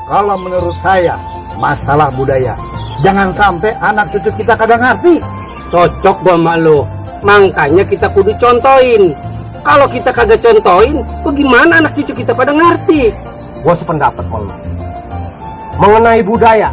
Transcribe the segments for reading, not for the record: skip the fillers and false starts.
Kalau menurut saya, masalah budaya. Jangan sampai anak cucu kita kagak ngerti. Cocok gua sama lo. Makanya kita kudu contohin. Kalau kita kagak contohin, bagaimana anak cucu kita pada ngerti? Gua sependapat sama lu. Mengenai budaya,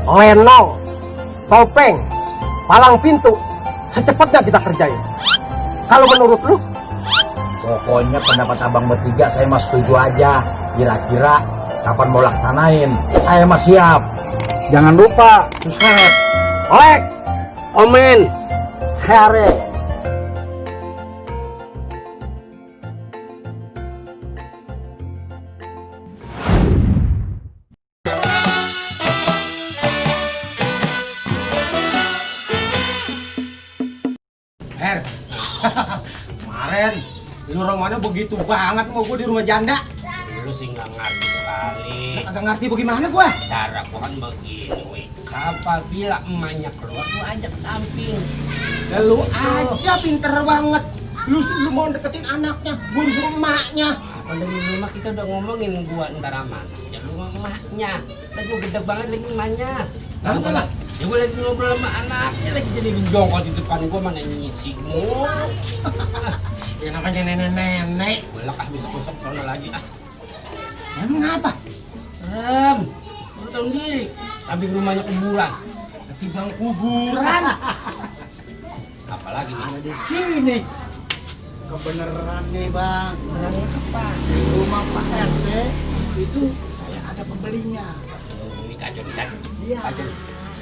lenong, topeng, palang pintu, secepatnya kita kerjain. Kalau menurut lu? Pokoknya pendapat abang bertiga saya mah setuju aja. Kira-kira kapan mau laksanain? Saya mah siap. Jangan lupa subscribe, like, Omen. share. Her, kemarin lu orang mana begitu banget mau gua di rumah janda. Lu sih nggak ngerti sekali. Agak ngerti bagaimana gua. Cara gua kan begini, weh. Apabila emaknya keluar, lu ajak ke samping. Lu aja pinter banget. Lu mau deketin anaknya, gua disuruh emaknya. Kalau di rumah kita udah ngomongin gua ntar aman. Ya lu sama emaknya. Dan gua gede banget lagi emaknya. Kenapa lah? Ya gua lagi ngobrol sama anaknya lagi jadi jongkok di depan gua mana nyisik mulu. Ya namanya nenek-nenek. Gua lah besok-besok sono lagi ah. Emang apa? Rem, lu tahu sendiri. Samping rumahnya kuburan. Ketimbang kuburan. Apalagi Ada di sini. Kebenaran nih bang. Beneran apa? Rumah Pak RT itu saya ada pembelinya. ini kacau nih kacau. Iya. Kacau.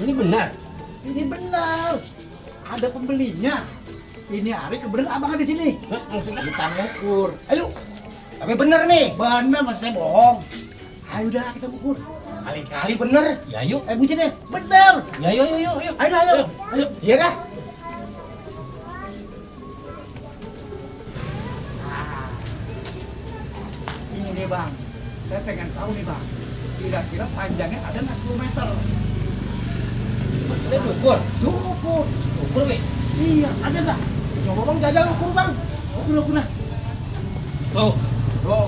Ini benar. Ini benar. Ada pembelinya. Ini hari kebenaran abang ada di sini. Hah, maksudnya? Kita ngukur. Ayo. Tapi bener nih. Bener mas saya bohong. Ayo udah kita ukur. Kali-kali bener. Ya yuk. Bucin deh. Bener. Ya yuk yuk yuk yuk. Ayo ayo. Ayo. Iya kah? Ini nih bang. Saya pengen tahu nih bang. Kira-kira panjangnya ada nggak 10 meter? Maksudnya ukur. Ukur. Ukur weh. Iya, ada nggak? Coba bang jajal ukur bang. Ukur nah. Tuh. Oh.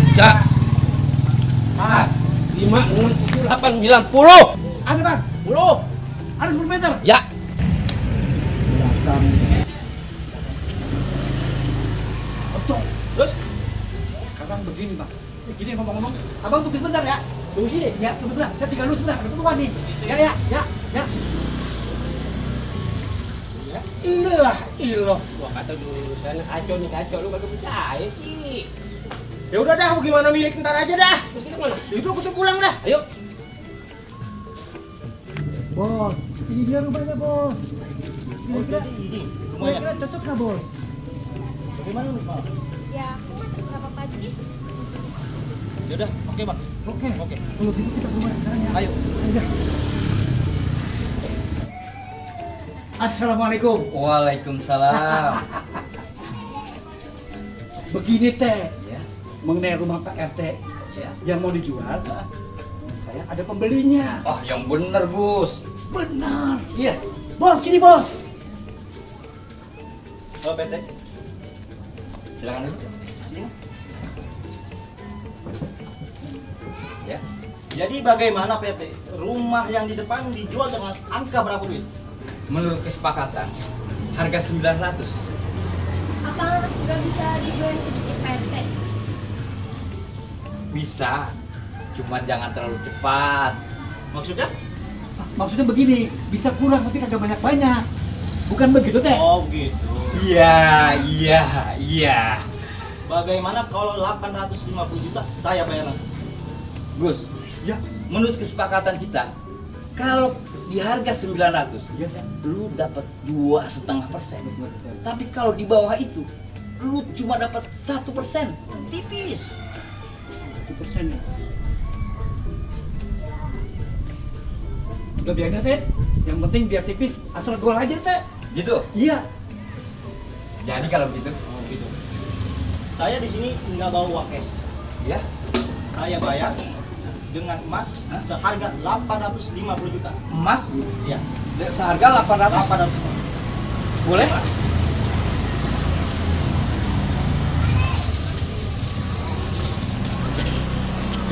Tiga, Ah, 5, 6, 7, 8, 9, 10. ada bang. 10. Ada 10 meter. Ya. Betul. Terus Kadang begini bang. Begini ngomong-ngomong. Abang tunggu sebentar ya. tunggu sini. Ya, tunggu sebentar. Saya tinggal dulu sebentar. Ada keperluan nih. Ya. Ya. Ilah. Gua kata dulu sana kacau nih kacau lu kagak percaya sih. Ya udah dah, bagaimana milik ntar aja dah. Terus kita mana? Itu aku tuh pulang dah. Ayo. Bos, ini dia rumahnya bos. Kira-kira cocok nggak bos? Bagaimana nih pak? Ya, aku mah nggak apa-apa aja deh. Yaudah, oke bang. Oke. Kalau gitu kita ke rumah sekarang ya. Ayo. Assalamualaikum. Waalaikumsalam. Begini teh, Ya, mengenai rumah Pak RT ya. yang mau dijual, saya ada pembelinya. Oh, yang bener, Gus. Benar. Iya. Bos, sini bos. Oh, PT. Silakan dulu. Ya. Jadi bagaimana PT? Rumah yang di depan dijual dengan angka berapa duit? Menurut kesepakatan, harga 900. Apa nggak bisa dijual sedikit Pak RT? Bisa. Cuman jangan terlalu cepat. Maksudnya? Maksudnya begini, bisa kurang tapi kagak banyak-banyak. Bukan begitu teh? Oh gitu. Iya. Bagaimana kalau 850 juta saya bayar langsung? Gus, Ya. menurut kesepakatan kita, kalau di harga 900, Iya. lu dapat 2,5%. Tapi kalau di bawah itu, lu cuma dapat 1%. Tipis. 1% ya. Udah biarin teh. Yang penting biar tipis, asal gol aja teh. Gitu. Iya. Jadi kalau begitu, Gitu. Saya di sini nggak bawa cash. ya. Saya bayar dengan emas seharga 850 juta. Emas Iya. seharga 800. 850. Boleh nggak?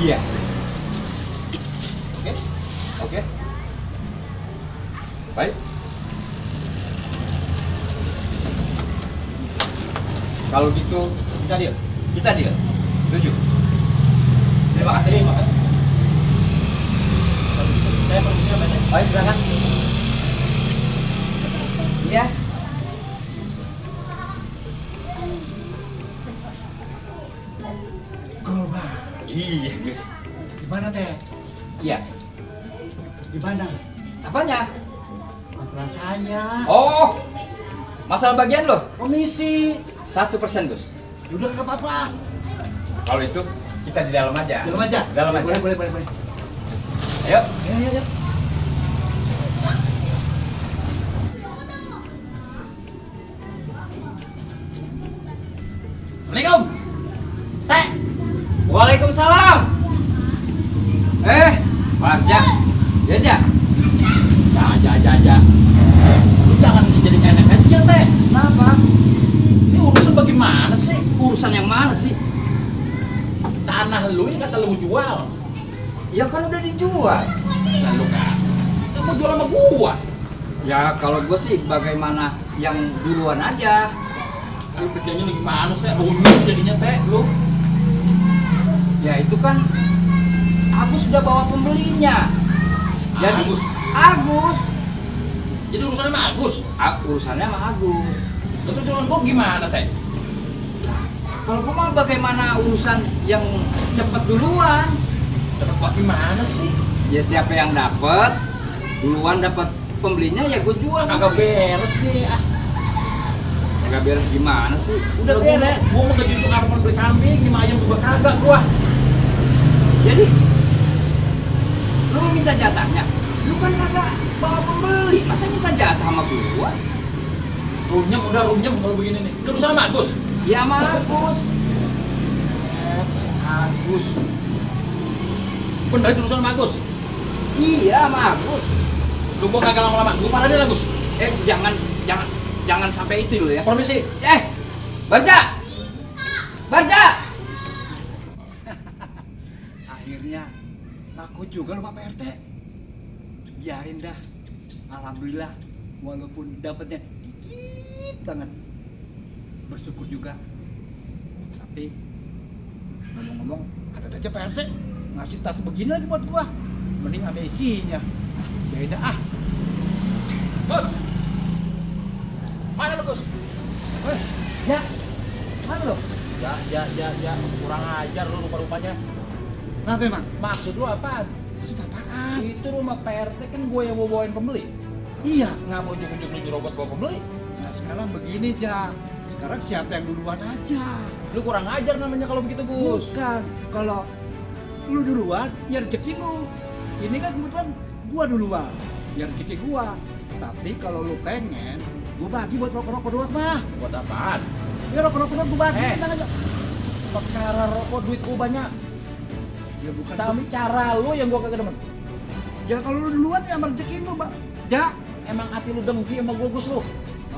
Iya. Oke. Oke. Baik. Kalau gitu Kita deal. kita deal. Setuju. Terima kasih. Terima kasih. Saya permisi ya, Pak. Baik, silakan. Iya. Coba. Iya, Gus. Gimana teh? Iya. Gimana? Apanya? Masalah saya. Oh, masalah bagian lo. Komisi. 1%, Gus. Udah nggak apa-apa. Kalau itu kita di dalam aja. Dalam aja. Di dalam aja. Boleh. Ayo. Ya. Assalamualaikum. Teh. Waalaikumsalam. Warja. Ja. Lu jangan jadi anak kecil, Teh. Kenapa? Ini urusan bagaimana sih? Urusan yang mana sih? Tanah lu ini kata lu mau jual. Ya kan udah dijual. Lalu kan, lu mau jual sama gua. Ya kalau gua sih bagaimana yang duluan aja. Lu kerjanya nih gimana sih? Runyam jadinya, Teh, lu. Ya itu kan aku sudah bawa pembelinya. Jadi Agus. Jadi urusannya sama Agus? Urusannya sama Agus. Terus urusan gua gimana, Teh? Kalau gua mah bagaimana urusan yang cepat duluan? Dapat bagaimana sih? Ya siapa yang dapat duluan dapat pembelinya ya gua jual. Kagak beres nih. Kagak beres gimana sih? Udah beres. Gua mau ngejujuk harapan beli kambing, 5 ayam juga kagak gua. Jadi lu minta jatahnya? Lu kan kagak bawa pembeli, masa minta jatah sama gua? Runyam kalau begini nih. Udah urusan sama Agus? Ya sama Agus. Si Agus. Bener itu urusan sama Agus? Iya sama Agus. Lu gua kagak lama-lama, gua parahin Agus. Jangan sampai itu dulu ya. Permisi. Barja. Akhirnya laku juga lu Pak RT. Biarin dah. Alhamdulillah walaupun dapatnya dikit banget. Bersyukur juga. Tapi ngomong-ngomong ada aja Pak RT ngasih tas begini lagi buat gua. Mending ada isinya. Beda ah. Gus. Mana lu, Gus? Ya. Mana lo? Ya, kurang ajar lu rupa-rupanya. Kenapa emang? Maksud lu apaan? Maksud apaan? Itu rumah PRT kan gue yang mau bawain pembeli. Iya. Nggak mau ujuk-ujuk lu nyerobot bawa pembeli. Nah sekarang begini Ja. Sekarang siapa yang duluan aja? Lu kurang ajar namanya kalau begitu, Gus. Bukan. Kalau lu duluan, ya rezeki lu. Ini kan kebetulan gua duluan, ya rezeki gua. Tapi kalau lu pengen, gua bagi buat rokok-rokok doang mah. Buat apaan? Ya rokok-rokok doang gua bagi, tenang aja. Perkara rokok duit gue banyak. Ya bukan. Tapi cara lu yang gue kagak demen. Ya kalau lu duluan ya sama rezeki lu, Mbak. Ya, Emang hati lu dengki sama gue, Gus, lu.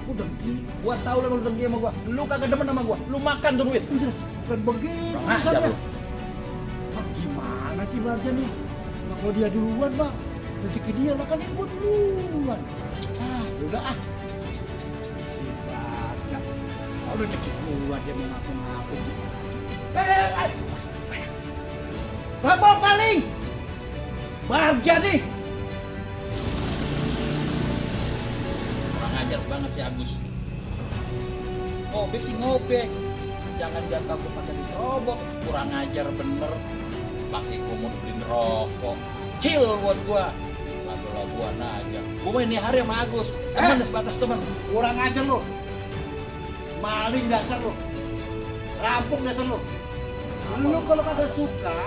aku dengki. Gua tahu lu dengki sama gua. Lu kagak demen sama gua. Lu makan tuh duit. Bukan begitu. Kurang ajar kan, lu. ya. Gimana sih Barja nih? Nah, kalau dia duluan, Bang. Rezeki dia lah kan yang gua duluan. Udah ah. Si Barja. Kalau rezeki gua dia mau ngaku-ngaku. Rabok paling. Barja nih. Kurang ajar banget si Agus. Ngobek sih ngobek. Jangan jatah gua pada diserobok. Kurang ajar bener. Pakai gua mau beliin rokok. Chill buat gua. Lagu-laguan aja. Gua ini hari sama Agus. Temen sebatas temen. Kurang ajar lo. Maling dasar lo. Rampok dasar lo. Lu kalau kagak suka,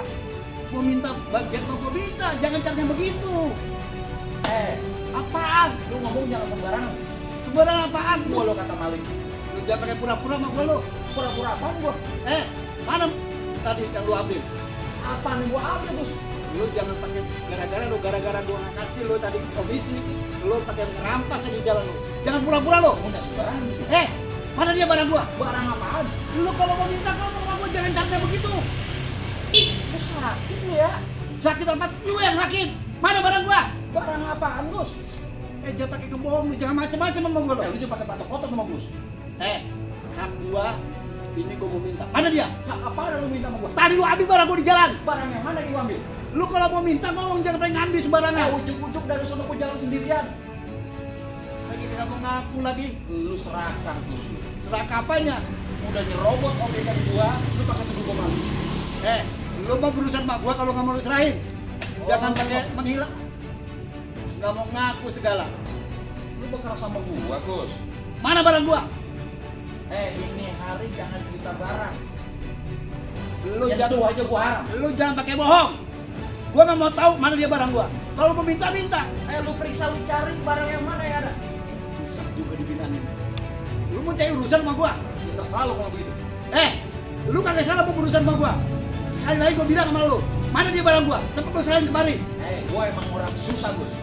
gua minta bagian toko minta, jangan caranya begitu. Apaan? Lu ngomong jangan sembarangan. Sebenarnya apaan? Gua lo kata maling. Lu jangan pakai pura-pura sama gua lo. Pura-pura apaan gua? Mana tadi yang lu ambil? Apaan yang gua ambil, Gus? Lu jangan pakai gara-gara gua nggak kasih lu tadi komisi, lu pakai ngerampas di jalan lu. Jangan pura-pura lo. Udah sembarangan, Gus. Mana dia barang gua? Barang apaan? Lu kalau mau minta ngomong sama gua jangan caranya begitu. Lu sakit lu ya. Sakit apa? Lu yang sakit. Mana barang gua? Barang apaan, Gus? Jangan pakai kebohong, lu jangan macam-macam ngomong gua. Lu jangan pakai patok-patok sama Gus. Hak gua ini gua mau minta. Mana dia? Hak apaan lu minta sama gua? Tadi lu ambil barang gua di jalan. Barang yang mana yang gua ambil? Lu kalau mau minta ngomong, jangan pengen ngambil sembarangan. Ujuk-ujuk dari sono gua jalan sendirian. Lagi tidak mau ngaku lagi. Lu serahkan, Gus. Serah kapanya. Udah nyerobot obyekan gua, lu pakai tuduh gua malu. Lu mau berurusan sama gua kalau nggak mau lu serahin. Jangan pakai menghilang. Nggak mau ngaku segala. Lu bakal sama gua, Gus. Mana barang gua? Ini hari jangan cerita barang. Lu Yang jangan itu aja gua haram. Lu jangan pakai bohong. Gua nggak mau tahu mana dia barang gua. Kalau mau minta. Lu periksa, lu cari barang yang mana yang ada. Susah juga dibilangin. Lu mau cari urusan sama gua? Ya terserah lu kalau begitu. Lu kagak salah mau berurusan sama gua. Sekali lagi gua bilang sama lu, mana dia barang gua? Cepet lu serahin kemari. Gua emang orang susah, Gus.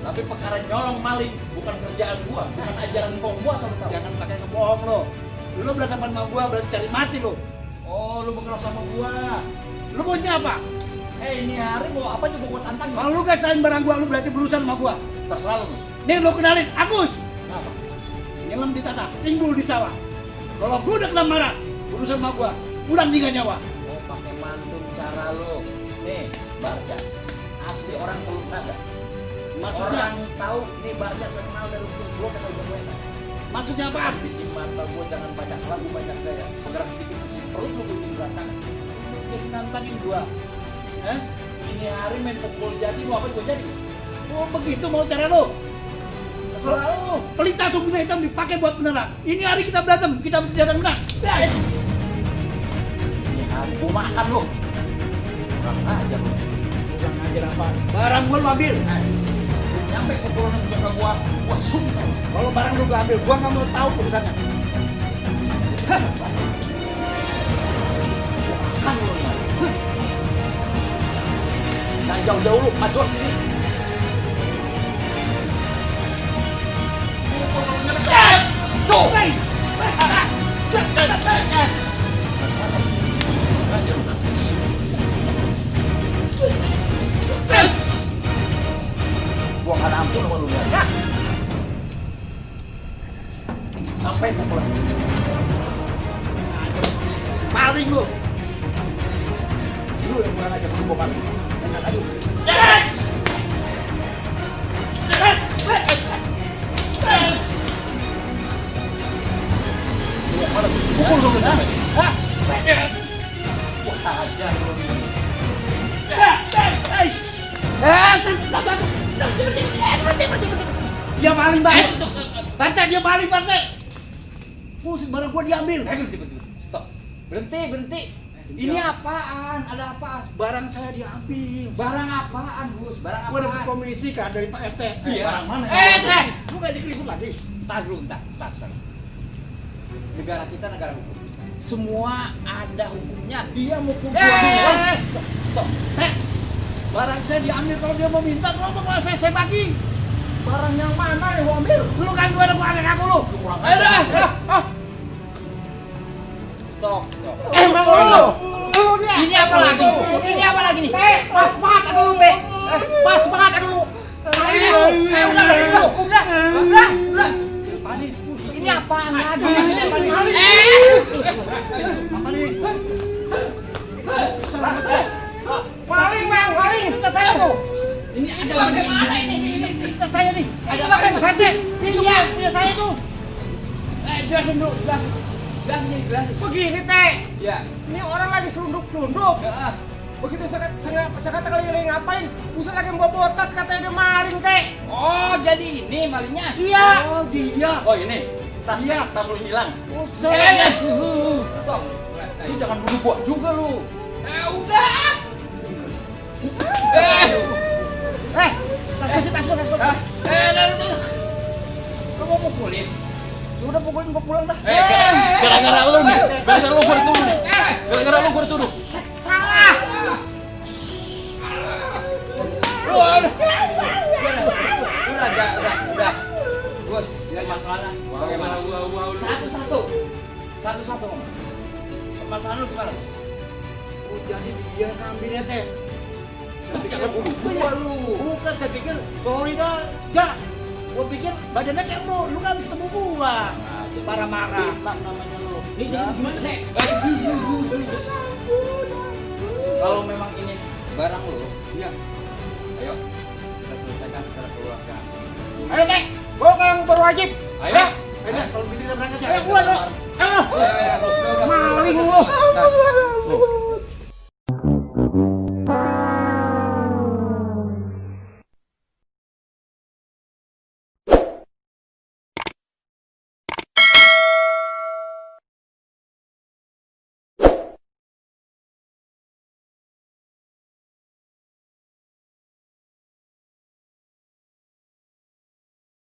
Tapi perkara nyolong maling bukan kerjaan gua, bukan ajaran kau gua sama tahu. Jangan pakai kebohong lo. Lu berhadapan sama gua berarti cari mati lo. Oh, lu bakal sama gua. Lu maunya apa? Ini hari mau apa juga gua tantang. Kalau lu gak serahin barang gua, lu berarti berurusan sama gua. Terserah lu, Gus. Nih lu kenalin, Agus. Apa? Nyelam di tanah, timbul di sawah. Kalau gua udah kena marah, berurusan sama gua, pulang tiga nyawa. Oh, pakai mantun cara lu. Nih, Barja. Asli orang Teluk Naga. Maksudnya, Orang tahu nih Barja terkenal dari gua kenal gua. maksudnya apaan? Bikin mata gua jangan banyak lagu banyak gaya. Bergerak dikit si perut lu bikin berantakan. Jadi nantangin gua. Ini hari main pukul jadi mau apa gua jadi? Oh begitu mau cara lu? Terserah lu. Pelita tubuhnya hitam dipakai buat menyerang. Ini hari kita berantem, kita mesti datang menang. Ini hari gua makan lu. Kurang ajar lu. Kurang ajar apa? Barang gua lu ambil. Nyampe pukulan ke gua sumpah. Kalau barang lu gua ambil, gua nggak mau tahu urusannya. Makan lu nih. Jangan jauh-jauh lu, maju sini. Tuh. Yes. Yes. Gua akan ampun sama lu ya. Sampai pukulan. Paling lu. Lu yang kurang aja perlu gua paling. Enak aja. Yes. Lu mana pukul lu dah. Wah, aja lu ini. Dia maling banget. Baca dia maling banget. Pusing barang gua diambil. Stop. Berhenti. Ini apaan? Ada apa? Barang saya diambil. Barang apaan, Gus? Barang Gua dapat apaan? komisi kan dari Pak RT. Barang mana? Lu gak dikeribut lagi. Entar dulu, entar. Negara kita negara hukum. Semua ada hukumnya. Dia mukul gua duluan. Stop. Barang saya diambil, kalau dia mau minta, kalau mau saya bagi. Barang yang mana yang gua ambil? Lu kan gua ada agak aku lu. Kurang aja. Stop. Emang lu. Ini apa lagi? Ini apa lagi nih? Pas banget aku lu, Be. Pas banget aku lu. Udah. Ini apaan lagi? Paling bang, paling. Pecat saya tuh. Ini ada bagaimana ini? Pecat saya nih. Ada bagaimana? Iya, punya saya tuh. Jelasin dulu, jelasin. Begini teh. Ya. Ini orang lagi selunduk-selunduk. Begitu saya kata kali ngapain? Buset lagi bawa tas, katanya dia maling teh. Oh, jadi ini malingnya? Iya. Oh dia. Oh, ini. Tas lu hilang. Buset. Stop. Lu jangan duduk gua juga lu. Udah. Tas lu. Lu mau pukulin? Udah pukulin gua pulang dah. Gara-gara lu nih. Gara-gara lu gua dituduh nih. Gara-gara lu gua dituduh. Salah. Udah. Gus, ini masalah. Bagaimana? Satu-satu. Permasalahan lu gimana? Oh jadi dia ngambilnya teh. Saya pikir Gua lu. bukan, saya pikir sorry dah, ya. Gua pikir badannya kayak lu nggak bisa ketemu gua. Marah-marah. Namanya lu. Ini jadi gimana sih? Kalau